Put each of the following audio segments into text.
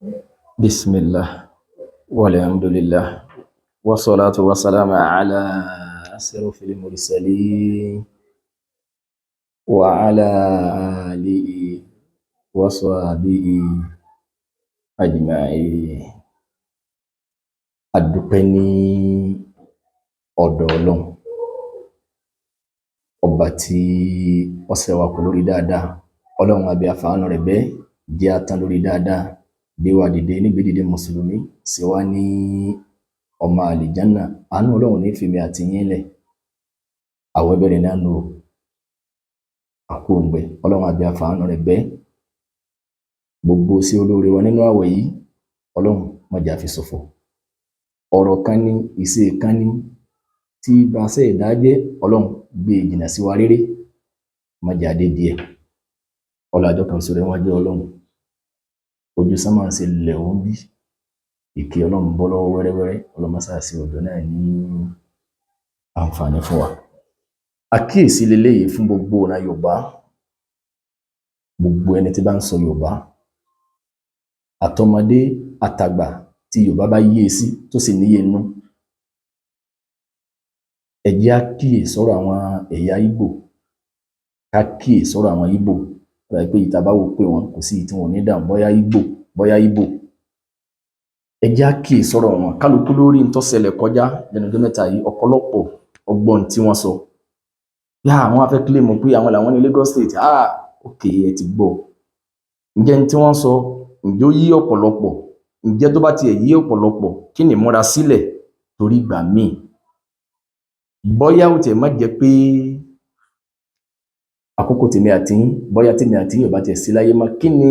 بسم الله والحمد لله والصلاة والسلام على أشرف المرسلين وعلى آله وصحبه أجمعين. A dúpẹ́ ní ọ̀dọ̀ Ọlọ́run, ọba tí ó ṣe wa kù lórí dáadáa. Ọlọ́run, àbí àfààní rẹ̀ bẹ́ẹ̀ jẹ́ atán lórí dáadáa, gbé wa dìde níbi dìde mùsùlùmí, ṣe wá ní ọmọ àlìjánà. Àánú Ọlọ́run ní fèmí àti yín lẹ̀. Àwẹ̀ bẹ̀rẹ̀ náà nù àkóògbẹ. Ọlọ́run, àbí àfààní rẹ̀ bẹ́ẹ̀, gbogbo sí olóore wa nínú àwẹ̀ yìí, Ọlọ́run má jẹ́ á fi ṣòfò. Ọ̀rọ̀ kan ní, ìṣe kan ní tí bá ṣe ìdájẹ́, Ọlọ́run gbé e jìnnà sí wa réré, má jẹ́ á dé díẹ̀. Ọlọ́jọ́ kan sọ̀rọ̀ wájú Ọlọ́run, ojú sánmà ń ṣe lẹ̀ ó ń bí ìkẹ́ Ọlọ́run bọ́ lọ́wọ́ wẹ́rẹ́wẹ́rẹ́. Ọlọ́mọṣáà sí ọ̀dọ́ náà ní àǹfààní fún wa. Àkíyèsí leléyìí fún gbogbo ọ̀nà Yorùbá, gbogbo ẹni tí bá ń sọ Yorùbá, àtọmọdé àtàgbà tí Yorùbá bá yé e sí tó sì níye nú. Ẹ jẹ́ á kíyè sọ́rọ̀ àwọn ẹ̀yà Ìgbò, ká kíyè sọ́rọ̀ àwọn Ìgbò. Ó dàbí pé ìta bá wò pé wọn kò sí ìyí tí wọn ò ní dáhùn, bóyá Ìgbò, bóyá Ìgbò. Ẹ jẹ́ á kíyè sọ́rọ̀ wọn. Kálukú lórí n tó ṣẹlẹ̀ kọjá lẹ́nu ọjọ́ mẹ́ta yìí. Ọ̀pọ̀lọpọ̀ ọgbọ́n tí wọ́n sọ yá, àwọn á fẹ́ claim pé àwọn làwọn ní Lagos State. Ah, ok, ẹ ti gbọ́. Ǹjẹ́ n tí wọ́n sọ, ǹjẹ́ ó yí ọ̀pọ̀lọpọ̀? Ǹjẹ́ tó bá tiẹ̀ yí ọ̀pọ̀lọpọ̀, kí ni ìmúra sílẹ̀ torí ìgbà míì, bóyá ó tiẹ̀ má jẹ́ pé àkókò tèmi àti yín, bóyá tèmi àti yín ò bá tiẹ̀ sí láyé mọ́, kí ni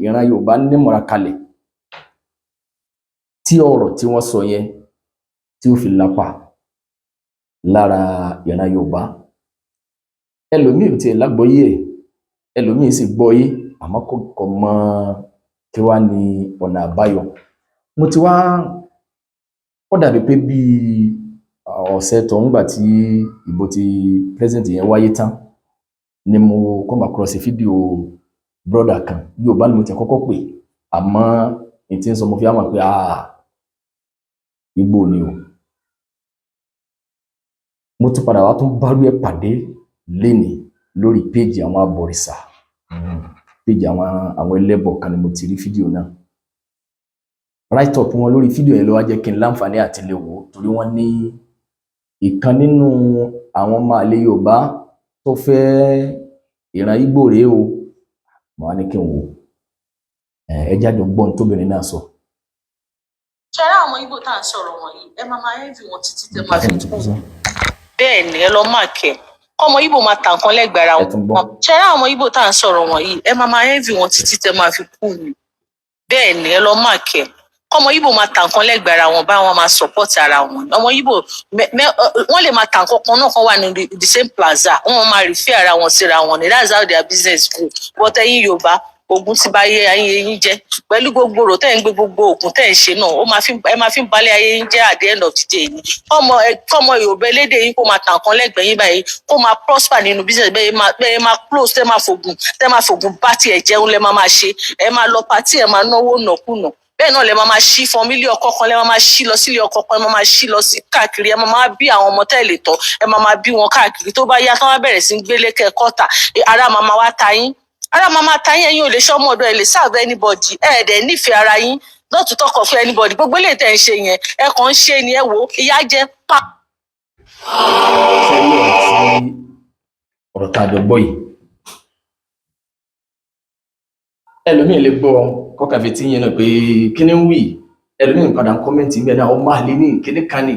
ìran Yorùbá nímúra kalẹ̀ tí ọ̀rọ̀ tí wọ́n sọ yẹn tí ó fi lapa lára ìran Yorùbá? Ẹlòmíì ò tiẹ̀ lágbọ́yé ẹ̀, ẹlòmíì sì gbọ́yé, àmọ́ kò mọ kí wá ní ọ̀nà àbáyọ. Mo ti wá, ó dàbí pé bí ọ̀sẹ̀ tó ń gbà tí ìbò ti president yẹn wáyé tán ni mo come across fídíò brother kan. Yorùbá ni mo ti kọ́kọ́ pè, àmọ́ n tí ń sọ, mo fi á mọ̀ pé, ah, Ìgbò ni o. Mo tún padà wá tún bárú ẹ̀ pàdé lénìí lórí péjì àwọn abọ̀rìṣà, péjì àwọn ẹlẹ́bọ̀ kan ni mo ti rí fídíò náà. Write up wọn lórí fídíò yẹn ló wá jẹ́ kí n láǹfààní àti lè wò ó, torí wọ́n ní ìkan nínú àwọn ọmọ àlè Yorùbá tó fẹ́ ìran Ìgbò rèé o. Mo wá ní kí n wò ó. Ẹ jáde gbọ́n tóbìnrin náà sọ. Ṣe ará àwọn Ìgbò tá à ń sọ̀rọ̀ wọ̀nyí, ẹ máa máa envy wọn títí tẹ máa fi kú. Bẹ́ẹ̀ ni, ẹ lọ mark ẹ̀, kọ́mọ Ìgbò máa tà nǹkan lẹ́gbẹ̀ẹ́ ara Ẹ tún gbọ́. wọn. Ṣe ará àwọn Ìgbò tá à ń sọ̀rọ̀ wọ̀nyí, ẹ máa máa envy wọn títí tẹ máa fi kú ni. Bẹ́ẹ̀ ni, ẹ lọ mark ẹ̀, kọ́mọ Ìgbò máa tà nǹkan lẹ́gbẹ̀ẹ́ ara wọn, báwọn máa support ara wọn. Ọmọ Ìgbò wọ́n lè máa tà nǹkan kan náà, kan wà ní the same plaza, wọ́n máa refer ara wọn síra wọn ni. That's how their business go. But ẹ̀yin Yorùbá, ogun ti bà ayé ayé yín jẹ́ pẹ̀lú gbogbo rò tẹ́ ń gbé, gbogbo oògùn tẹ́ ń ṣe náà, ó máa fi ẹ máa fi ń balẹ̀ ayé yín jẹ́. At the end of the day ni kọ́mọ Yorùbá elédè yín kó máa tà nǹkan lẹ́gbẹ̀ẹ́ yín báyìí, kó máa prosper nínú business bẹ́ẹ̀ máa bẹ́ẹ̀ máa close, tẹ́ máa fògùn bá tiẹ̀ jẹun lẹ́ máa máa ṣe. Ẹ máa lọ party, ẹ máa náwó nàkúnà. Bẹ́ẹ̀ náà lẹ máa máa ṣí fún ilé ọkọ kan, lẹ máa máa ṣí lọ sílé ọkọ kan, ẹ máa máa ṣí lọ sí káàkiri. Ẹ máa máa bí àwọn ọmọ tẹ́ lè tọ́, ẹ máa máa bí wọn káàkiri. Tó bá yá, tán wá bẹ̀rẹ̀ sí ń gbélé kẹ́kọ́ta, ara máa máa wá ta yín, ara máa máa ta yín. Ẹ̀yin ò lè ṣọmọ ọ̀dọ̀, ẹ lè serve anybody. Ẹ ẹ̀ dẹ̀ nífẹ̀ẹ́ ara yín, not to talk of anybody. Gbogbo eléyìí tẹ̀ ń ṣe yẹn, ẹ kàn ń ṣe ni. Ẹ wò ó, ìyà jẹ pa. Ṣe rí ọ̀rọ̀ tí ọ̀rọ̀ tá a jọ gbọ́ yìí? Ẹlòmíì lè gbọ́ kọ́kàn fi tí yẹn náà pé kí ni ń wí. Ẹlòmíì padà ń comment bẹ́ẹ̀ náà, ọmọ àlè ní kíní kan ní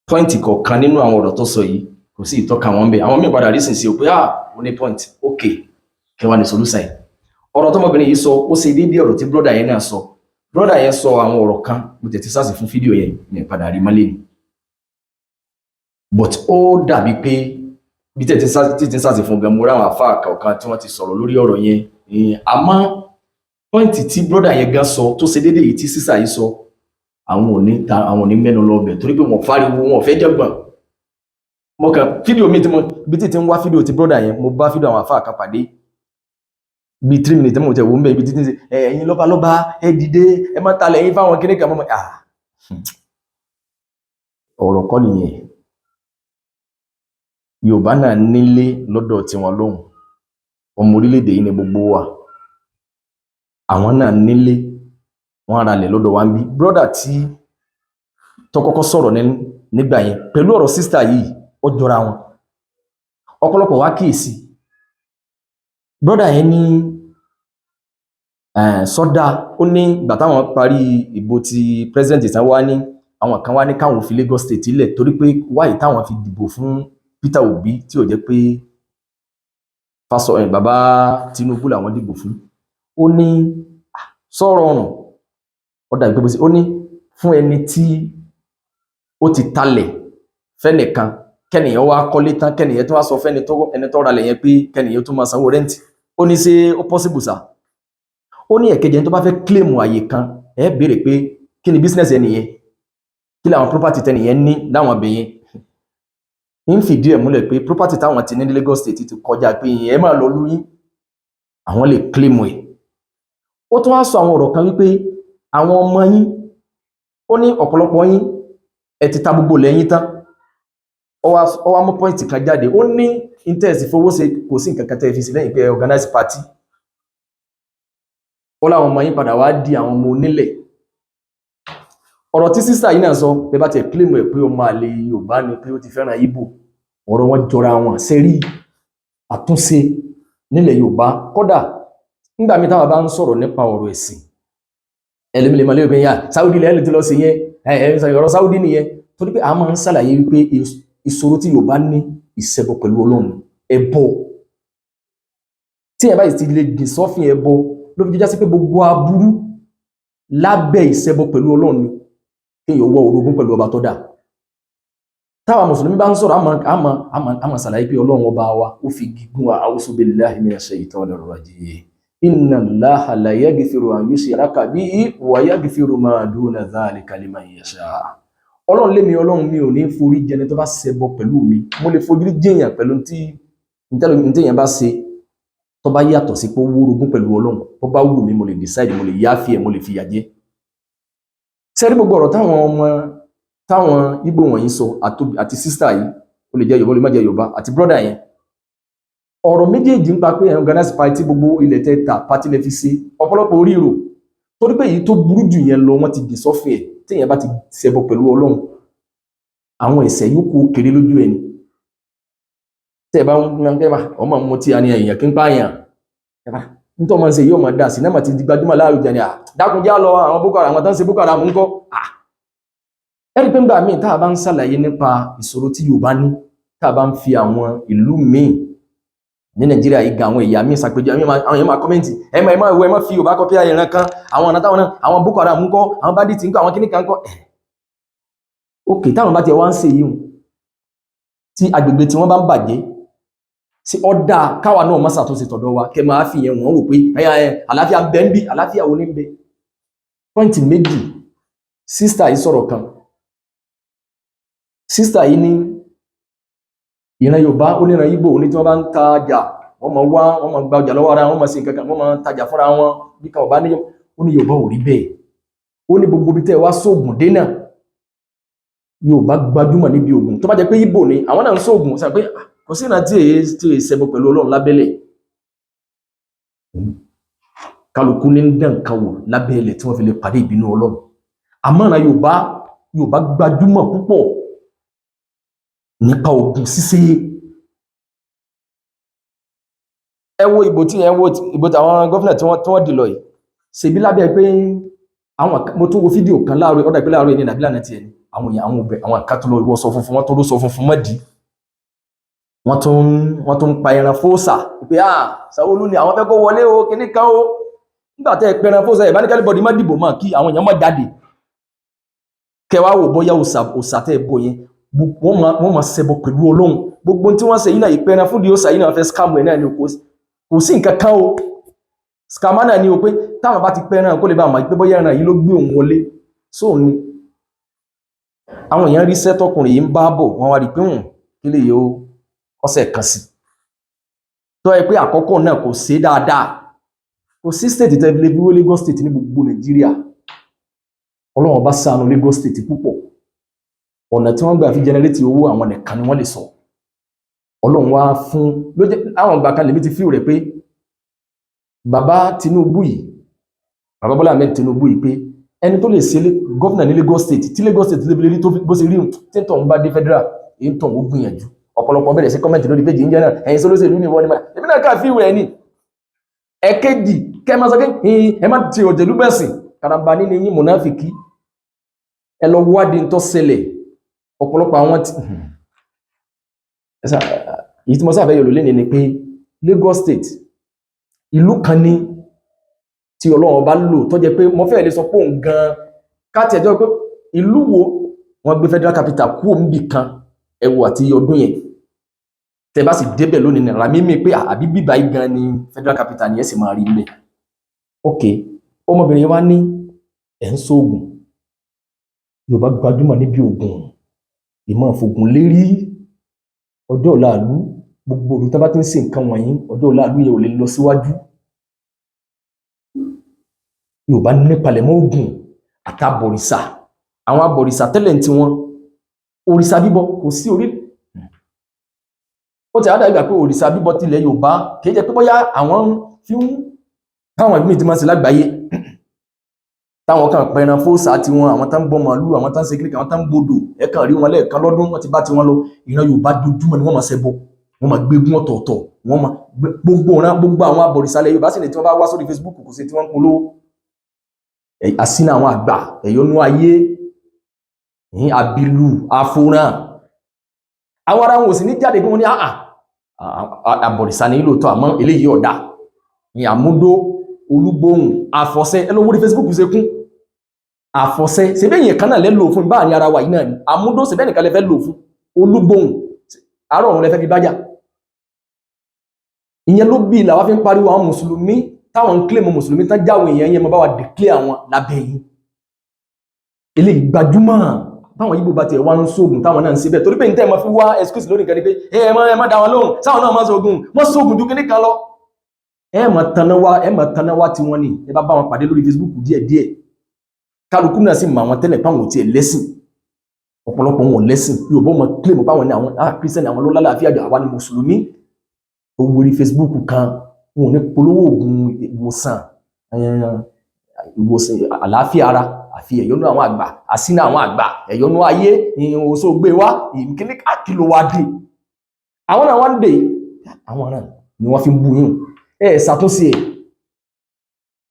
point kọ̀ọ̀kan nínú àwọn ọ̀rọ̀ tó sọ yìí, kò sí ìtọ́ka wọn bẹ́ẹ̀. Àwọn míì padà rí sìn sí o pé, ah, ó ní point, ok, kí wọ́n ní solution yìí. Ọ̀rọ̀ tọmọbìnrin yìí sọ, ó ṣe déédéé ọ̀rọ̀ tí brother yẹn náà sọ. Brother yẹn sọ àwọn ọ̀rọ̀ kan. Mo tẹ̀ ti sáàsì fún fídíò yẹn ní padà rí mọ́lẹ̀ ni, but ó dàbí pé bí tẹ̀ ti sáàsì fún gan, mo rí àwọn àfáà kọ̀ọ̀kan tí wọ́n ti sọ̀rọ̀ lórí ọ̀rọ̀ yẹn. Àmọ́ point tí brother yẹn gan sọ tó ṣe déédéé yìí tí sísà yìí sọ, àwọn ò ní ta, àwọn ò ní mẹ́nu lọ bẹ̀, torí pé wọ́n fáriwo, wọn ò fẹ́ jẹ́gbọ̀n. Mo kàn fídíò mi tí mo bí tí ti ń wá fídíò tí brother yẹn, mo bá fídíò àwọn àfáà kan pàdé. Bíi 3 minutes mo tẹ̀ wò ń bẹ̀ ibi títí ṣe ẹ̀yin lọ́balọ́ba, ẹ dìde, ẹ má talẹ̀ yín fáwọn kíní kan mọ́. Ah, ọ̀rọ̀ kọ́ nìyẹn. Yorùbá náà nílé lọ́dọ̀ tiwọn lóhùn. Ọmọ orílẹ̀-èdè yìí ni gbogbo wa. Àwọn náà nílé, wọ́n ara lẹ̀ lọ́dọ̀ wa ń bí. Brother tí tó kọ́kọ́ sọ̀rọ̀ nígbà yẹn pẹ̀lú ọ̀rọ̀ sister yìí, ó jọra wọn. Ọ̀pọ̀lọpọ̀ wá kíyèsí brother yẹn ní sọ́dá. Ó ní ìgbà táwọn parí ìbò ti president tán, wá ní àwọn kan wá ní káwọn fi Lagos State lẹ̀, torí pé wáyé táwọn fi dìbò fún Peter Obi, tí ò jẹ́ pé fásọ ẹ̀ bàbá Tinubu làwọn dìbò fún. Ó ní sọ̀rọ̀ ọ̀rùn ó dàbí pé bó ṣe ó ní fún ẹni tí ó ti talẹ̀ fẹ́nìkan, kẹ́nìyàn wá kọ́lé tán, kẹ́nìyàn tó wá sọ fẹ́ni tó ẹni tó ralẹ̀ yẹn pé kẹ́nìyàn tó máa sanwó rent. Ó ní ṣé ó possible sá? Ó ní ẹ̀kejì, ẹni tó bá fẹ́ claim àyè kan, ẹ béèrè pé kí ni business ẹni yẹn, kí làwọn property tẹnìyẹn ní láwọn ibẹ̀ yẹn. Ń fìdí ẹ̀ múlẹ̀ pé property táwọn ti ní ní Lagos State ti kọjá pé ìyẹn ẹ máa lọ lóyún, àwọn lè claim ẹ̀. Ó tún wá sọ àwọn ọ̀rọ̀ kan wípé àwọn ọmọ yín, ó ní ọ̀pọ̀lọpọ̀ yín, ẹ ti ta gbogbo lẹ́yìn tán. Ó wá mú point kan jáde. Ó ní interest fowó ṣe, kò sí nǹkan kan tẹ́ fi sí lẹ́yìn pé ẹ organize party. Ó láwọn ọmọ yín padà wá di àwọn ọmọ onílẹ̀. Ọ̀rọ̀ tí sister yìí náà sọ pé bá tiẹ̀ claim ẹ̀ pé ọmọ àlè Yorùbá ni, pé ó ti fẹ́ràn Ìgbò, ọ̀rọ̀ wọn jọra wọn. Ṣe rí àtúnṣe nílẹ̀ Yorùbá? Kódà nígbà míì táwa bá ń sọ̀rọ̀ nípa ọ̀rọ̀ ẹ̀sìn, ẹlẹ́mi lè máa lérò pé yà Saudi lẹ́yìn tí lọ sí yẹn, ẹ ẹ ọ̀rọ̀ Saudi nìyẹn, torí pé a máa ń ṣàlàyé wípé ìṣòro tí Yorùbá ní, ìṣẹbọ pẹ̀lú Ọlọ́run, ẹbọ. Tí ẹ báyìí ti lè gbìn sọ́fìn ẹbọ, ló fi jẹ́ sí pé gbogbo aburú lábẹ́ ìṣẹbọ pẹ̀lú Ọlọ́run ni kéèyàn wọ orogún pẹ̀lú ọba tó dáa. Táwa mùsùlùmí bá ń sọ̀rọ̀, àmọ́ ṣàlàyé pé Ọlọ́run ọba wa ó fi gígùn wa. A'udhu billahi minash shaitanir rajim. Inna Allaha la yaghfiru an yushraka bihi wa yaghfiru ma duna dhalika liman yasha. Ọlọ́run lémi, Ọlọ́run mi ò ní forí jẹni tó bá ṣẹbọ pẹ̀lú mi. Mo lè forí jẹyàn pẹ̀lú tí ntẹ̀yàn bá ṣe tó bá yàtọ̀ sí pé ó wórogún pẹ̀lú Ọlọ́run. Tó bá wù mí, mo lè decide, mo lè yááfì ẹ̀, mo lè fìyà jẹ. Sẹ́rí gbogbo ọ̀rọ̀ táwọn ọmọ táwọn Ìgbò wọ̀nyí sọ, àti sister yìí, ó lè jẹ́ Yorùbá, ó lè má jẹ́ Yorùbá, àti brother yẹn, ọ̀rọ̀ méjèèjì ń pa pé ẹ̀ organize party, gbogbo ilẹ̀ tẹ́ ta party lè fi ṣe ọ̀pọ̀lọpọ̀ orí rò, torí pé èyí tó burú jù yẹn lọ, wọ́n ti dì sọ́fìn ẹ̀. Téèyàn bá ti ṣẹbọ pẹ̀lú Ọlọ́run, àwọn ẹ̀ṣẹ̀ yòókù kéré lójú ẹni. Tẹ́ ẹ bá ń kẹ́ bá ọmọ mu tí a ní èèyàn kí ń pààyàn nítorí ọmọ ń ṣe yóò máa dà sí náà ti di gbajúmọ̀ láàrú ní à dákunjá lọ. Àwọn Boko Haram, àwọn tó ń ṣe Boko Haram ń kọ́ ẹ̀rí pé ńgbà míì tá a bá ń ṣàlàyé nípa ìṣòro tí Yorùbá ní, tá a bá ń fi àwọn ìlú míì ní Nàìjíríà yìí ga, àwọn ẹ̀yà míì ṣàpèjọ, àwọn èèyàn máa comment, ẹ máa wo, ẹ máa fi Yorùbá kọ́pí ìran kan, àwọn ọ̀nà táwọn náà, àwọn Boko Haram ń kọ́, àwọn bandits ń kọ́, àwọn kíníkan ń kọ́. Ok, táwọn bá tiẹ̀ wá ń ṣe yìí, tí agbègbè tí wọ́n bá ń bàjẹ́ sí, ọ̀dà káwa náà má ṣàtúnṣe tọ̀dọ̀ wa, kẹ máa fi yẹn wọ́n wò pé ẹ̀yà ẹ̀ àlàáfíà ń bẹ ń bí. Àlàáfíà wo ní ń bẹ? Point méjì. Sister yìí sọ̀rọ̀ kan. Sister yìí ní ìran Yorùbá, oníran Ìgbò, ní tí wọ́n bá ń tajà, wọ́n máa wá, wọ́n máa gba ọjà lọ́wọ́ ara wọn, máa ṣe nǹkan kan, wọ́n máa tajà fúnra wọn bí kan ọba ní. Ó ní Yorùbá ò rí bẹ́ẹ̀. Ó ní gbogbo ibi tẹ́ ẹ wá sóògùn dé náà, Yorùbá gbajúmọ̀ níbi ògùn. Tó bá jẹ́ pé Ìgbò ni, àwọn náà ń sóògùn sọ pé kò sí ìrántí èyí tí èyí ṣẹbọ pẹ̀lú Ọlọ́run lábẹ́lẹ̀. Kálukú ní ń dàn kan wò lábẹ́lẹ̀ tí wọ́n fi lè pàdé ìbínú Ọlọ́run. Àmọ́ ìran Yorùbá, Yorùbá gbajúmọ̀ púpọ̀ nípa ògùn ṣíṣe. Ẹ wo ìbò tí ẹ wo ìbò tí àwọn governor tí wọ́n dì lọ yìí, ṣèbí lábẹ́ pé àwọn. Mo tún wo fídíò kan láàárọ̀, ọ̀dà ìpínlẹ̀ láàárọ̀ ní nàbílà náà tiẹ̀ ni àwọn èèyàn, àwọn obìnrin, àwọn kan tó lọ wọṣọ funfun, wọ́n tó ló sọ funfun mọ́dì, wọ́n tún pa ẹran fóòsà pé ah, Sanwó-Olú ni àwọn fẹ́ kó wọlé o, kíní kan o. Nígbà tẹ́ ẹ pẹran fóòsà, ìbánikẹ́lẹ́ bọ̀dì má dìbò mọ́, kí àwọn èèyàn má jáde, kẹwàá wò bóyá òòsà òòsà tẹ́ ẹ bọ̀ yẹn, wọ́n máa ṣẹbọ pẹ̀lú Ọlọ́run. Gbogbo tí wọ́n ṣe yìí náà, ìpẹran fún di òòsà yìí náà, fẹ́ scam ẹ̀ náà ni. Kò sí nǹkan kan o, scammer náà ni o, pé táwọn bá ti pẹran kó lè bá àmọ́ pé bóyá ẹran yìí ló gbé òun wọlé sóun ni. Àwọn èèyàn rí sẹ́tọkùnrin yìí ń bá bọ̀, wọ́n wá rí pé hùn kí lè yóò ọ̀sẹ̀ kan sí tó yẹ pé àkọ́kọ́ náà kò ṣe dáadáa. Kò sí state tẹ́ lè fi wé Lagos State ní gbogbo Nàìjíríà. Ọlọ́run bá ṣàánú Lagos State púpọ̀. Ọ̀nà tí wọ́n gbà fi generate owó, àwọn nìkan ni wọ́n lè sọ. Ọlọ́run wá fún ló jẹ́ àwọn ìgbà kan lèmi ti fíò rẹ̀ pé bàbá Tinubu yìí, bàbá Bọ́lá Ahmed Tinubu yìí, pé ẹni tó lè ṣe gómìnà ní Lagos State, tí Lagos State lè rí tó bó ṣe rí, tí ń tọ̀ ń bá dé federal, èyí ń tọ̀ ń gbìyànjú. Ọ̀pọ̀lọpọ̀ bẹ̀rẹ̀ sí comment lórí page ń jẹ́ náà, ẹ̀yin sólóṣèlú ní ìwọ ni mà èmi náà káà fíwẹ̀ ní. Ẹ̀kejì, kẹ́ máa sọ pé ẹ má ti òjèlú bẹ̀sìn karamba nínú yín, mùnáfìkì. Ẹ lọ wádìí ń tó ṣẹlẹ̀. Ọ̀pọ̀lọpọ̀ àwọn tí èyí tí mo sáfẹ́ yọ̀lò lẹ́ni ni pé Lagos State, ìlú kan ní tí Ọlọ́run bá lò tó jẹ́ pé mo fẹ́ lè sọ pé òun gan káàtì ẹjọ́ pé ìlú wo wọ́n gbé federal capital kú òǹbì kan. Ẹwọ àti ọdún yẹn, tẹ bá sì débẹ̀ lónìí ní ra mímí pé àbí bíbá yìí gan ni federal capital ni, ẹ sì máa rí mbẹ̀. Ok, ọmọbìnrin yẹn wá ní ẹ̀ ń sóògùn. Yorùbá gbajúmọ̀ níbi ògùn, ìmọ̀ fògùn lérí ọjọ́ ọ̀la ìlú. Gbogbo òlú tó bá ti ń ṣe nǹkan wọ̀nyí, ọjọ́ ọ̀la ìlú yẹn ò lè lọ síwájú. Yorùbá nípalẹ̀mọ́ ògùn àtàbọ̀rìṣà. Àwọn abọ̀rìṣà tẹ́lẹ̀ ń tiwọn, òrìṣà bíbọ kò sí orí. Ó ti àdá ìgbà pé òrìṣà bíbọ tilẹ̀ Yorùbá kìí jẹ́ pé bóyá àwọn fi ń táwọn ìbí ti máa ń ṣe lágbàáyé, táwọn kan pẹran fóòsà tiwọn, àwọn tán ń bọ màálù, àwọn tán ń ṣe kíríkà, àwọn tán ń bodò, ẹ̀kan rí wọn lẹ́ẹ̀kan lọ́dún, wọ́n ti bá tiwọn lọ. Ìran Yorùbá, dojúmọ́ ni wọ́n máa ṣẹbọ, wọ́n máa gbégún ọ̀tọ̀ọ̀tọ̀, wọ́n máa gbogbo ìran, gbogbo àwọn abọ̀rìṣàlẹ̀ Yorùbá sì ní. Tí wọ́n bá wá sórí Facebook, kò sí tí wọ́n ń polówó àsínà àwọn àgbà, ẹ̀yọ́nú ayé, àbìlù, àfòràn. Àwọn ará wọn ò sì ní jáde kí wọ́n ní àà àbọ̀rìṣà ní lóòótọ́, àmọ́ eléyìí ọ̀dà ní àmúdó, olúgbóhùn, àfọ̀ṣẹ. Ẹ lọ wórí Facebook ṣe kún àfọ̀ṣẹ. Ṣe bẹ́ẹ̀ yẹn kan náà lẹ́ lò fún báà ní ara wa yìí náà ni àmúdó? Ṣe bẹ́ẹ̀ nìkan lẹ fẹ́ lò fún olúgbóhùn? Àárọ̀ ọ̀run lẹ fẹ́ fi bájà. Ìyẹn ló bí làwa fi ń pariwo àwọn mùsùlùmí táwọn ń claim mùsùlùmí tán jáwé èèyàn yẹn mọ bá wa declare àwọn lábẹ́ yìí. Eléyìí gbajúmọ̀. Táwọn Yíbò bá tiẹ̀ wá ń sóògùn, táwọn náà ń ṣe bẹ́ẹ̀, torí pé ní tẹ́ ẹ máa fi wá excuse lórí nǹkan ni pé ẹ má dá wọn lóhùn, sáwọn náà máa sóògùn, wọ́n sóògùn ju kíní kan lọ. Ẹ máa tanná wá, ẹ máa tanná wá tiwọn ni. Ẹ bá bá wọn pàdé lórí Facebook díẹ̀díẹ̀, kálukú náà sì mọ àwọn tẹ́lẹ̀ páwọn ò tiẹ̀ lẹ́sìn. Ọ̀pọ̀lọpọ̀ wọn ò lẹ́sìn. Yorùbá wọn claim páwọn ní àwọn Christian, àwọn ló lálàáfíà jù, àwa ni mùsùlùmí. Owó orí Facebook kan, wọn ò ní polówó oògùn ìwòsàn, ìwòsàn àlàáfíà ara, àfi ẹ̀yọ́nú àwọn àgbà, àsínà àwọn àgbà, ẹ̀yọ́nú ayé, ìwòsàn ògbé wá ìkíní káàkiri wá dé. Àwọn náà wá ń dè, àwọn náà ni wọ́n fi ń bú yín. Ẹ ṣàtúnṣe ẹ̀.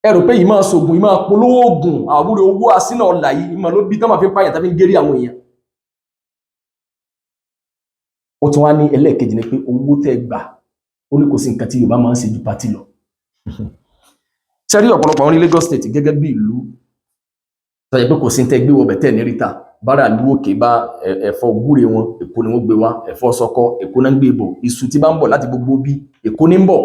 Ẹ rò pé yìí máa ṣògùn, yìí máa polówó oògùn àwúrò owó, àsínà ọ̀là yìí ìmọ̀ ló bí tán máa fi ń pààyàn tàbí ń gérí àwọn èèyàn. Ó tún wá ní ẹlẹ́ẹ̀kejì ni pé owó tẹ́ gbà, ó ní kò sí nǹkan tí Yorùbá máa ń ṣe ju party lọ. Ṣẹ́rí ọ̀pọ̀lọpọ̀ àwọn ní Lagos State gẹ́gẹ́ bí ìlú tó yẹ pé kò sí ní tẹ́ gbé wọbẹ̀ tẹ́ ní ríta bára ìlú òkè bá ẹ̀fọ́ gúre wọn, Èkó ni wọ́n gbé wá. Ẹ̀fọ́ sọkọ, Èkó náà ń gbé bọ̀. Iṣu tí bá ń bọ̀ láti gbogbo bí, Èkó ní ń bọ̀.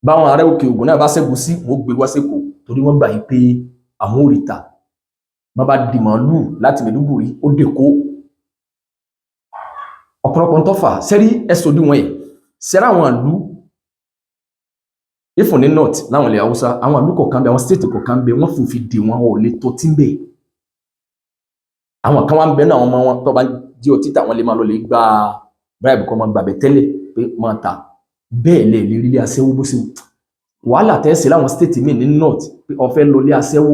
Báwọn ará òkè Ògùn náà bá ṣẹ́gun sí, wọ́n gbé wá sÉkòó, torí wọ́n gbà yí pé àwọn ò ríta. Bá bá di màálù láti Maiduguri, ó dèkó. Ọ̀pọ̀lọpọ̀ ń tọ́fà sẹ́rí ẹ̀sọ́dún wọn yẹn sẹ́rà. Àwọn ìlú ifun ní north, láwọn ilẹ̀ Haúsá, àwọn ìlú kọ̀ọ̀kan bẹ, àwọn state kọ̀ọ̀kan bẹ, wọ́n fòfin dè wọn, ò lè tọ́ tí ń bẹ̀. Àwọn kan wá ń bẹ náà, àwọn ọmọ wọn tó bá jí ọtí tà, wọ́n lè máa lọ lè gba bribe, kọ́ máa gbàbẹ̀ tẹ́lẹ̀ pé máa ta bẹ́ẹ̀. Lè lè rí ilé aṣẹ́wó bó ṣe wàhálà tẹ́sí láwọn state míì ní north pé ó fẹ́ lọ ilé aṣẹ́wó.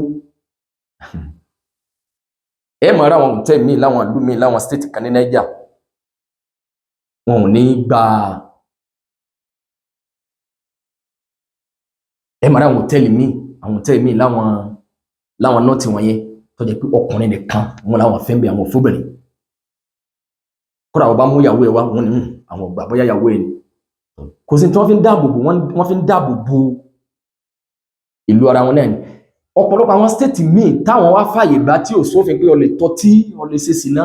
Ẹ máa ra àwọn hotel míì láwọn ìlú míì, láwọn state kan ní Niger, wọn ò ní gba. Ẹ máa ra àwọn hòtẹ́ẹ̀lì míì, àwọn hòtẹ́ẹ̀lì míì láwọn north wọ̀nyẹn, tó jẹ́ pé ọkùnrin nìkan wọn làwọn fẹ́ ń bẹ, àwọn òfóbìnrin. Kódà wọ́n bá mú ìyàwó ẹ wá, wọn ní àwọn ọgbà bóyá ìyàwó ẹ ni. Kò sí tí wọ́n fi ń dáàbò bò wọ́n fi ń dáàbò bo ìlú ara wọn náà ni. Ọ̀pọ̀lọpọ̀ àwọn state míì táwọn wá fàyè gbà tí ò sófin pé o lè tọ́tí, o lè ṣe sìná,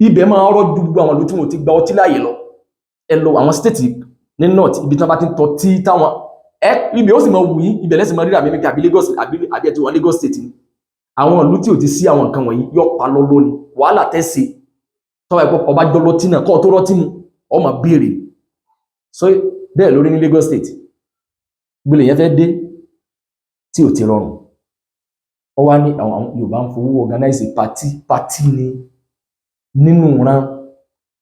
ibẹ̀ máa rọ́jú gbogbo àwọn ìlú tí wọ́n ti gba ọtí láàyè lọ. Ẹ lọ àwọn state ní north, ibi tí wọ́n bá ti ń tọ́tí táwọn ẹ ibẹ̀ ó sì máa wù yín, ibẹ̀ lẹ́sìn máa rírà mímí àbí Lagos àbí ẹ ti wà Lagos State ni. Àwọn ìlú tí ò ti sí àwọn nǹkan wọ̀nyí yọ pa lọ lónìí. Wàhálà tẹ́sí tọ́wọ́ ẹ̀pọ̀ ọba jọ lọtí náà kọ́ tó rọ́tí mu, ọ máa béèrè. So bẹ́ẹ̀ lórí ní Lagos State. Gbélé yẹn fẹ́ dé tí ò ti rọrùn. Ó wá ní àwọn Yorùbá ń fowó organize party. Party ni nínú ìran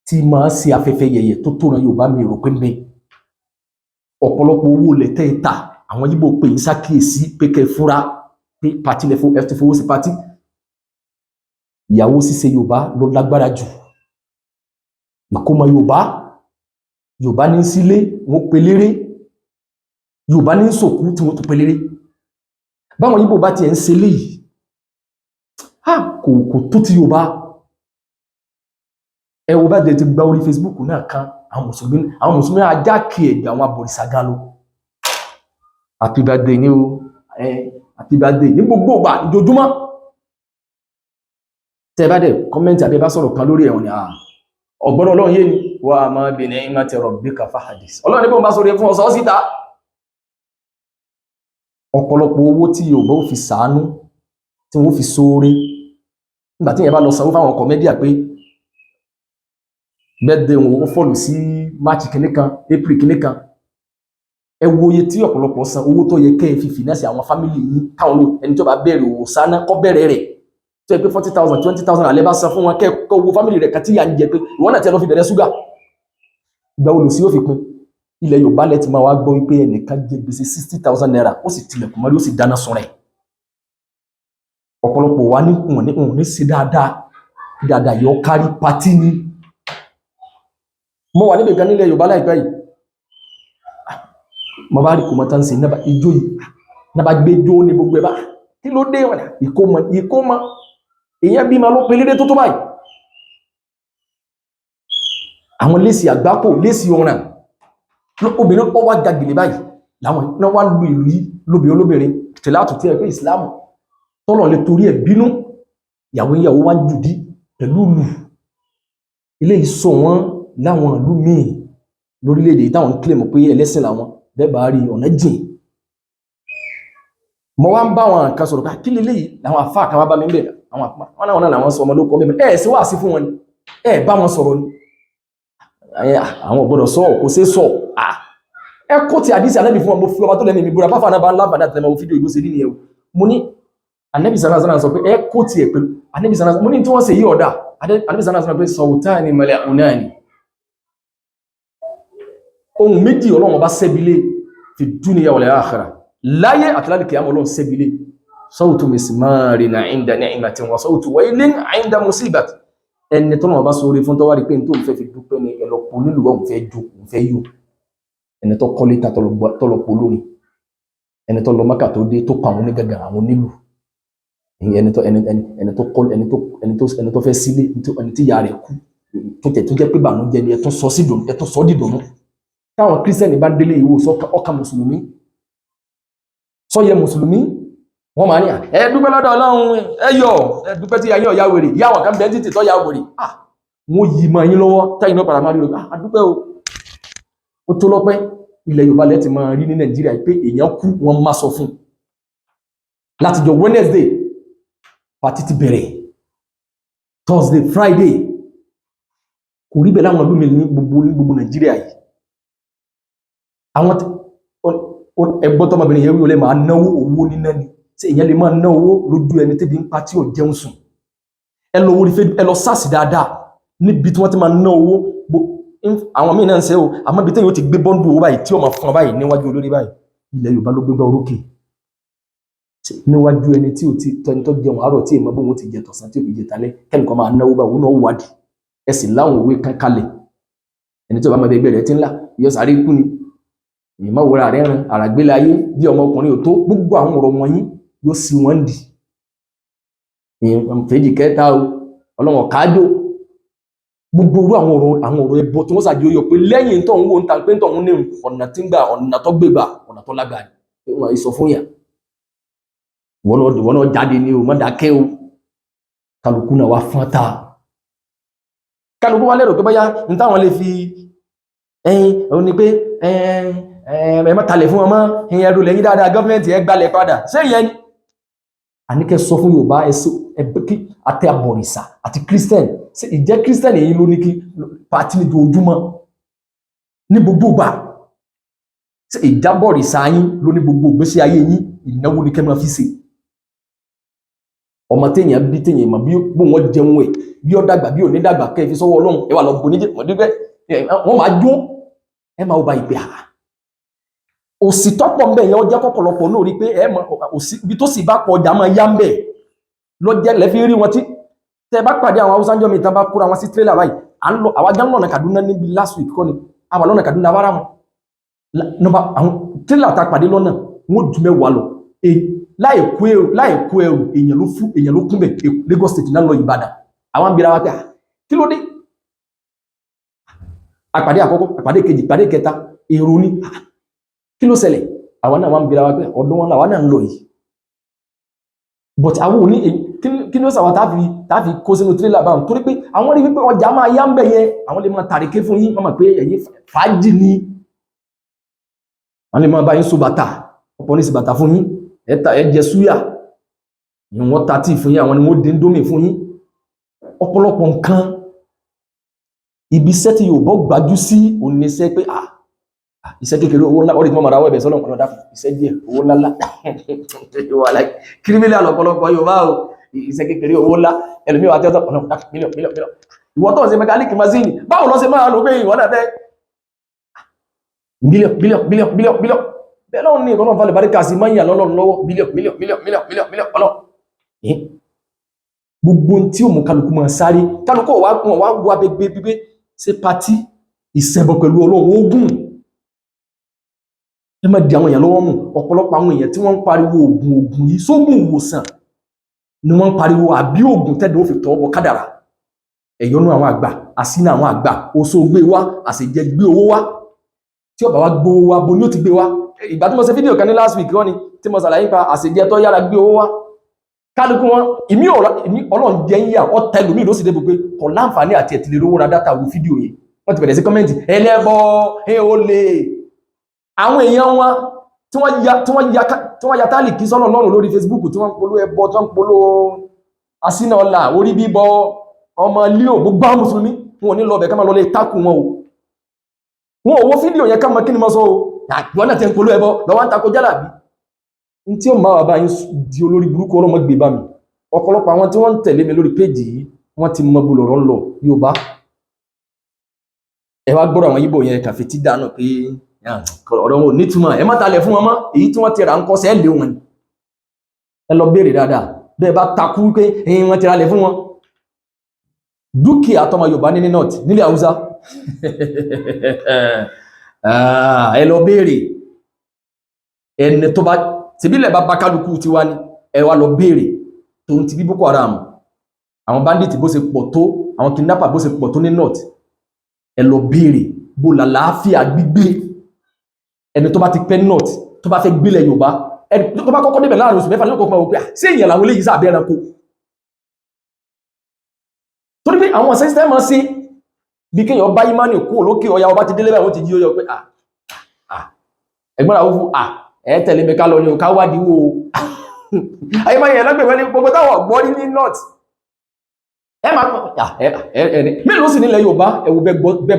tí máa ṣe afẹ́fẹ́ yẹ̀yẹ̀ tó tó ran Yorùbá. Mi rò pé ń bẹ ọ̀pọ̀lọpọ̀ owó lẹ̀ tẹ́ ẹ ta. Àwọn Yíbò pè yín sákìyèsí pé kẹ́ ẹ fúra pé party lẹ fún, ẹ ti fowó sí party. Ìyàwó ṣíṣe Yorùbá ló lágbára jù. Ìkómọ Yorùbá, Yorùbá ní sílé wọn pelére, Yorùbá ní sòkú tí wọn tó pelére. Báwọn Yíbò bá tiẹ̀ ń ṣe léyìí, ha, kò tó ti Yorùbá. Ẹ wo bá jẹ ti gba orí Facebook náà kan, àwọn mùsùlùmí ajá kí ẹgbẹ àwọn abọ̀rìṣà gan lọ. Happy birthday ní o, ẹ happy birthday ní gbogbo ìgbà ìjojúmọ́. Tẹ́ bá dẹ̀ comment àbí ẹ bá sọ̀rọ̀ kan lórí ẹ̀wọ̀n ni ọ̀gbọ́n Ọlọ́run yé ni wà á máa bi ni'mati rabbika fahadis. Ọlọ́run ní bóun bá sọ̀rọ̀ fún ọ̀sọ́ síta. Ọ̀pọ̀lọpọ̀ owó tí Yorùbá ò fi sàánú, tí wọ́n fi sóore, nígbà tí ìyẹn bá lọ sanwó fáwọn comedian pé birthday wọn ó fall sí March kìíní kan, April kìíní kan, ẹ wo iye tí ọ̀pọ̀lọpọ̀ san. Owó tó yẹ kẹ́ ẹ fi finance àwọn family yín, káwọn ẹni tó bá bẹ̀rẹ̀ òwò sáná kọ́ bẹ̀rẹ̀ rẹ̀, tó yẹ pé 40,000, 20,000 àlẹ́ bá san fún wọn, kẹ́ kọ́ wo family rẹ̀ kàtí yà ń jẹ pé ìwọ́n náà ti lọ fi bẹ̀rẹ̀ ṣúgà. Ìgbà wo lò sí yóò fi pin? Ilẹ̀ Yorùbá lẹ ti máa wá gbọ́ wípé ẹnìkan jẹ gbèsè ₦60,000, ó sì tilẹ̀kùn mọ́rí, ó sì dáná sun rẹ̀. Ọ̀pọ̀lọpọ̀ wa ní wọn ní sí dáadáa dáadáa yọ kárí. Party ni. Mo wà níbi kan nílẹ̀ Yorùbá láìpẹ́ yìí, mo bá rí kò mọ tán sí náà ijó yìí náà bá gbé jó ní gbogbo ẹ̀ bá. Kí ló dé? Wọn ìkómọ, ìkómọ èèyàn bí ma ló pelédé tó tó báyìí. Àwọn lẹ́sì àgbákò, lẹ́sì ọ̀ràn, obìnrin ó wá gàgìlì báyìí láwọn náà wá lu ìlú yìí lóbi olóbìnrin tẹ̀lé àtúntí ẹ̀ pé ìsìláàmù tọ́lọ̀ lè torí ẹ̀ bínú. Ìyàwó ìyàwó wá ń jùdí pẹ̀lú lù ilé ìsọ wọn láwọn ìlú míì lórílẹ̀-èdè táwọn ń claim pé ẹlẹ́sìn làwọn. Bẹ́ẹ̀ bá rí ọ̀nà jìn. Mo wá ń bá àwọn kan sọ̀rọ̀ pé kí leléyìí? Làwọn àfáà kan wá bá mi ń bẹ̀. Àwọn àfáà wọn náà, wọn náà làwọn sọ ọmọ ló kọ́ mímọ́ ẹ̀ sí wá sí fún wọn ni ẹ bá wọn sọ̀rọ̀ ni àwọn ò gbọ́dọ̀ sọ, kò sí sọ. Ẹ kó ti àdísì Ànábì fún wọn. Mo fi ọba tó lẹ́mìí mi búra, báfà náà bá ń láǹfààní àti ẹmọ fídíò ìbò ṣe rí nìyẹn o. Mo ní Ànábì sàrà sàrà sọ pé ẹ kó tiẹ̀ pẹ̀lú Ànábì sàrà. Mo ní tí wọ́n ṣe yí ọ̀dà. Ànábì sàrà sàrà pé sawtani mal'unani, ohun méjì Ọlọ́run bá sẹ́bilé, fi dunya wal akhirah, láyé àti lálẹ́ kìyàmọ́ Ọlọ́run sẹ́bilé: sawtu mismarin 'inda ni'matin wa sawtu waylin 'inda musibati. Ẹni tó náà bá sóore fún, tọ́wárí pé tó ń fẹ́ fi dúpẹ́ ní ẹlọ́pọ̀ nílùú, òun fẹ́ jó, òun fẹ́ yó. Ẹni tó kọ́lé ta tọ́lọpọ̀ lórí, ẹni tó lọ Mákà tó dé tó pa àwọn onígàgà, àwọn onílù, ẹni tó ẹni ẹni ẹni tó kọ́ ẹni tó ẹni tó ẹni tó fẹ́ sílé, ẹni tí ìyá rẹ̀ kú tó tẹ̀ tó jẹ́ pé bànújẹ́ ni, ẹ tó sọ sí dùn, ẹ tó sọ dìdùnnú. Táwọn kírísítẹ́nì bá délé ìwò ọkà mùsùlùmí sọyẹ mùsùlùmí, wọ́n máa ní ẹ dúpẹ́ lọ́dọ̀ Ọlọ́run, ẹ yọ̀, ẹ dúpẹ́ tí ayé ọ̀yá wèrè ìyá àwọn kan bẹ́ẹ̀ títì tọ́ ya wèrè. Ah, wọ́n yìí mọ́ yín lọ́wọ́ táyìn náà padà máa rí. Ah, adúpẹ́ o, ó tó lọ́pẹ́. Ilẹ̀ Yorùbá lẹ́ ti máa rí ní Nàìjíríà pé èèyàn kú, wọ́n máa sọ fún látijọ́ Wednesday, party ti bẹ̀rẹ̀ Thursday, Friday. Kò rí bẹ́ẹ̀ láwọn ìlú mi ní gbogbo Nàìjíríà yìí. Àwọn ẹgbọ́n tọmọbìnrin yẹn wí, olè máa náwó, owó níná ni. Ṣé èèyàn lè máa ná owó lójú ẹni tẹ́bi ń pa tí ò jẹun sùn? Ẹ lọ orí Facebook, ẹ lọ search dáadáa níbi tí wọ́n ti máa ná owó. Àwọn míì náà ń ṣe o, àmọ́ ibi téèyàn ó ti gbé bundle owó báyìí tí ó máa fún ọ báyìí níwájú olórí báyìí, ilẹ̀ Yorùbá ló gbégbá orókè. Níwájú ẹni tí ò ti tẹni tó jẹun àárọ̀, tí èèmọ̀ bóun ó ti jẹ tọ̀sán, tí ò fi jẹ talẹ́, kẹ́nìkan máa náwó báyìí, òun náà wádìí. Ẹ sì láwọn òwe kan kalẹ̀: ẹni tí ó bá máa bẹ ẹgbẹ́ rẹ̀ ti ńlá yọ sáré kú ni. Ìmọ̀ wúra rẹ̀ rìn àràgbélé ayé bí ọmọkùnrin ò tó. Gbogbo àwọn ọ̀rọ̀ wọ̀nyí yóò sí wọn dì fèjì kẹta o. Ọlọ́wọ̀n kájò gbogbo orú àwọn ọ̀rọ̀ ẹbọ tí wọ́n ṣàjò yọ pé lẹ́yìn tó ń wò ń ta pé tó ń ní ọ̀nà tí ń gbà, ọ̀nà tó gbé gbà, ọ̀nà tó lágbà ni wọ́n sọ fún yà. Ìwọ náà jáde ní o, má dákẹ́ o. Kálukú náà wá fọ́n ta, kálukú wá lérò pé bóyá ní táwọn lè fi ẹyin òun ni pé ẹ má talẹ̀ fún wọn mọ́, ẹyin ẹrù lẹ́yìn dáadáa, gọ́ọ̀mẹ̀ntì ẹ gbalẹ̀ padà. Ṣé ìyẹn ni àníkẹ́ sọ fún Yorùbá? Ẹsọ ẹbí àti àbọ̀rìṣà àti Christian, ṣé ìjẹ́ Christian èyí ló ní kí party ní ojoojúmọ́ ní gbogbo ìgbà? Ṣé ìjábọ̀rìṣà yín ló ní gbogbo ìgbésí ayé yín ìnáwó ni kẹ́ máa fi ṣe? Ọmọ téèyàn bí, téèyàn mọ̀ bí bó wọn jẹun ẹ̀, bí ó dàgbà, bí ò ní dàgbà, kẹ́ ẹ fi sọ́wọ́ Ọlọ́run. Ẹ wà lọ bò níjẹ́ mọ̀dúgbẹ́, wọ́n máa jó, ẹ máa bá ìpè àá. Òsì tọ́pọ̀ ń bẹ̀ yẹn, ọjọ́ kọ̀pọ̀lọpọ̀ náà rí pé ẹ mọ òsì ibi tó sì bá pọ̀, ọjà máa yá ń bẹ̀ lọ́jẹ́ lẹ́fí rí wọn tí tẹ bá pàdé àwọn Haúsá ńjọ́ mi tán bá kóra wọn sí tírélà báyìí. À ń lọ, àwa gán lọ́nà Kaduna níbi last week kọ́ ni àwa lọ́nà Kaduna wàrà wọn nọmba àwọn tírélà tá a pàdé lọ́nà, wọn ò ju 10 lọ. Láì kó ẹrù, láì kó ẹrù, èèyàn ló fún, èèyàn ló kún bẹ̀. Lagos State náà lọ Ìbàdàn. Àwọn abira wa pé, ah, kí ló dé? Àpàdé àkọ́kọ́, àpàdé kejì, àpàdé kẹta, èrò ni. Ah, kí ló ṣẹlẹ̀? Àwọn náà wọ́n ń bira wa pé ọdún wọn làwọn náà ń lọ yìí, but àwọn òní kí ló sàwọn táàfi kó sínú tírélà báwọn? Torí pé àwọn rí wípé ọjà máa yá ń bẹ̀ yẹn. Àwọn lè máa tàríké fún yín, wọ́n mọ̀ pé ẹ̀yin fàájì ni. Wọ́n lè máa bá yín so bàtà, ọ̀pọ̀ ní sí bàtà fún yín, ẹ ta, ẹ jẹ súyà ni wọ́n ta tíì fún yín, àwọn ni wọ́n dín dómì fún yín, ọ̀pọ̀lọpọ̀ nǹkan. Ibi iṣẹ́ tí yóò bọ́ gbájú sí oníṣẹ́ pé, ah, iṣẹ́ kékeré, owó ńlá. Ọ̀rẹ́ tí wọ́n máa rawọ́ ẹ̀bẹ̀ sọ́lọ́ ọ̀nà dákun, iṣẹ́ díẹ̀, owó ńlá ńlá. Criminal ọ̀pọ̀lọpọ̀ Yorùbá o. Iṣẹ́ kékeré, owó ńlá. Ẹlòmíì wà tẹ́tọ́ ọ̀nà dákun, mílíọ̀n mílíọ̀n mílíọ̀n. Ìwọ tó ń ṣe mechanic machine, báwo lọ ṣe máa lò pé ìwọ náà fẹ́ mílíọ̀n mílíọ̀n mílíọ̀n mílíọ̀n mílíọ̀n? Bẹ́ẹ̀ lọ́run ní ìkọ́nà falẹ̀ baríkà sí máa ń yà lọ́lọ́run lọ́wọ́. Bílíọ̀n mílíọ̀n mílíọ̀n mílíọ̀n mílíọ̀n mílíọ̀n ọlọ́. Gbogbo tí ó mú kálukú máa sáré, kálukú wá wọn wá wá gbégbé gbígbé ṣe party, ìṣẹbọ pẹ̀lú Ọlọ́run, ogun. Ẹ má di àwọn èèyàn lọ́wọ́ mú. Ọ̀pọ̀lọpọ̀ àwọn èèyàn tí wọ́n ń pariwo oògùn, oògùn yìí, sóògùn ìwòsàn ni wọ́n ń pariwo àbí oògùn tẹ́lẹ̀ ó fi tọ́ bọ kádàrà? Ẹ̀yọ́nú àwọn àgbà, àsínà àwọn àgbà, oṣó gbé wá, àṣejẹ gbé owó wá. Tí ọba wa gbówó wá, bo ni ó ti gbé wá? Ìgbà tí mo ṣe fídíò kan ní last week wọ́n ni tí mo ṣàlàyé nípa àṣejẹ tó yára gbé owó wá. Kálukú wọn ìmí ọ̀rọ̀ ìmí Ọlọ́run jẹ́ ń yà ọ́ tẹlùmí ló sì dé pé kò láǹfààní àti ẹ̀tìlẹ̀ rówó ra data wo fídíò yẹn. Wọ́n ti bẹ̀rẹ̀ sí comment, ẹlẹ́bọ ẹ ó lè. Àwọn èèyàn wọn tí wọ́n ya tálìkì sọ́nà lọ́rùn lórí Facebook, tí wọ́n ń polówó ẹbọ, tí wọ́n ń polówó asínà ọlà, orí bíbọ, ọmọ líò, gbogbo àwọn mùsùlùmí wọn ò ní lọ bẹ̀ ká máa lọ lè tákù wọn o. Wọn ò wo fídíò yẹn ká mọ kí ni mo sọ o. Àgbọn náà ti ń polówó ẹbọ lọ́wọ́ ń takò jálàbí n tí ó máa wà báyìí di olórí burúkú. Ọlọ́mọ gbé bá mi. Ọ̀pọ̀lọpọ̀ àwọn tí wọ́n ń tẹ̀lé mi lórí péjì yìí, wọ́n ti mọ bó lọ̀rọ̀ ń lọ. Yorùbá, ẹ wá gbọ́dọ̀ àwọn Yíbò yẹn kàfi tí dànù pé ọ̀rọ̀ wọn ò nítumọ̀. Ẹ má talẹ̀ fún wọn mọ́. Èyí tí wọ́n ti rà ń kọ́ sẹ́ lé wọn ni. Ẹ lọ béèrè dáadáa. Bẹ́ẹ̀ bá takú pé ẹ̀yin wọ́n ti ralẹ̀ fún wọn, dúkìá tọmọ Yorùbá ní ní north, nílẹ̀ Haúsá, ẹ lọ béèrè. Ẹni tó bá tìbílẹ̀ bá bá kálukú tiwa ni, ẹ wá lọ béèrè. Tòun ti bí Boko Haram, àwọn bandit bó ṣe pọ̀ tó, àwọn kidnapper bó ṣe pọ̀ tó ní north, ẹ lọ béèrè bó làlàáfíà gbígbé. Ẹni tó bá ti pẹ́ north, tó bá fẹ́ gbélẹ̀ Yorùbá, ẹni tó bá kọ́kọ́ débẹ̀ láàrin oṣù 6 ní ọkọ̀ máa wò pé, "Ah, ṣé èèyàn làwọn eléyìí sábẹ́ ẹranko?" Torí pé àwọn system máa ṣe bí kéèyàn bá ìmánì kú lókè ọya, ọba ti délé báyìí, wọ́n ti jí ó yọ pé, ah ah, ẹ̀gbọ́n àwọn fún ah, ẹ tẹ̀lé mi ká lọ ní o, ká wádìí wo ayé máa yẹn lọ́gbẹ̀ẹ́ ní gbogbo táwọn ọ̀gbọ́n ní north. Ẹ máa ẹ ẹ ẹ ní mélòó sì nílẹ̀ Yorùbá. Ẹwù bẹ́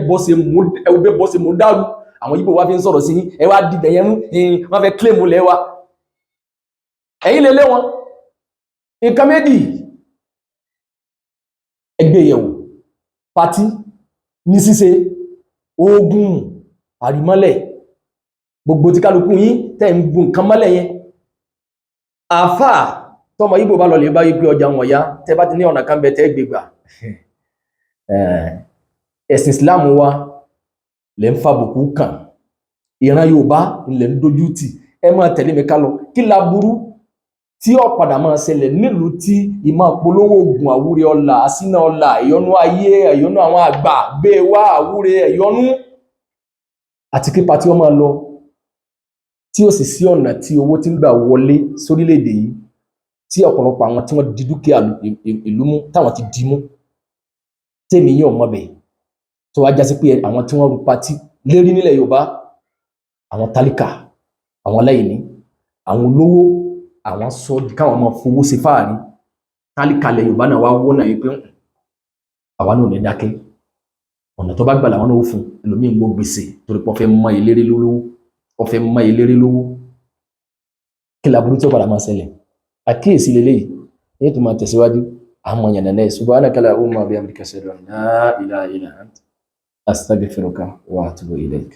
bọ́ ṣe mú, ẹwù bẹ́ bọ́ ṣe mú dàrú. Àwọn Yíbò wá fi ń sọ̀rọ̀ sí yín. Ẹ wá dìbẹ̀ yẹn mú, wọ́n fẹ́ claim lẹ́ wa, ẹ̀yin lè lé wọn. Nǹkan méjì ẹgbẹ́ yẹ̀wò: party ní ṣíṣe, oògùn àrímọ́lẹ̀, gbogbo tí kálukú yín tẹ́ ń bu nǹkan mọ́lẹ̀ yẹn. Àfà tọmọ Yíbò bá lọ lè bá yí pé ọjà wọn ya, tẹ́ bá ti ní ọ̀nà kan bẹ tẹ́ gbégbà, ẹ̀sìn Islam wa lẹ́ ń fàbùkù kàn, ìran Yorùbá lẹ́ ń dojú tì. Ẹ máa tẹ̀lé mi ká lọ. Kí la burú tí ó padà máa ṣẹlẹ̀ nílùú tí ìmọ̀ polówó oògùn àwúre ọlà, àsínà ọlà, ìyọnú ayé, ìyọnú àwọn àgbà gbé wá, àwúre, ẹ̀yọnú àti kí party ọmọ lọ, tí ó sì sí ọ̀nà tí owó tí ń gbà wọlé sórílẹ̀-èdè yìí, tí ọ̀pọ̀lọpọ̀ àwọn tí wọ́n di dúkìá ìlú mú, táwọn ti di mú, tèmi yóò mọ̀ bẹ́ẹ̀, tó wá jásí pé àwọn tí wọ́n ru party lérí nílẹ̀ Yorùbá, àwọn tálíkà, àwọn aláìní, àwọn olówó, àwọn sọ di káwọn máa fowó ṣe fáàrí. Tálíkà ilẹ̀ Yorùbá náà wá wọ́nà yìí pé àwa náà ò ní dákẹ́. Ọ̀nà tó bá gbà làwọn náà ó fún ẹlòmíín gbọ́ gbèsè torí pé wọ́n fẹ́ mọ eléré lólówó. Ó fẹ́ mọ eléré lówó. Kí laburú tí ó padà máa ṣẹlẹ̀? Àkíyèsí leléyìí ní tó máa tẹ̀síwájú àwọn yànnà náà. Subhanaka allahumma bihamdika, ashhadu an la ilaha illa ant, astaghfiruka wa atubu ilayk.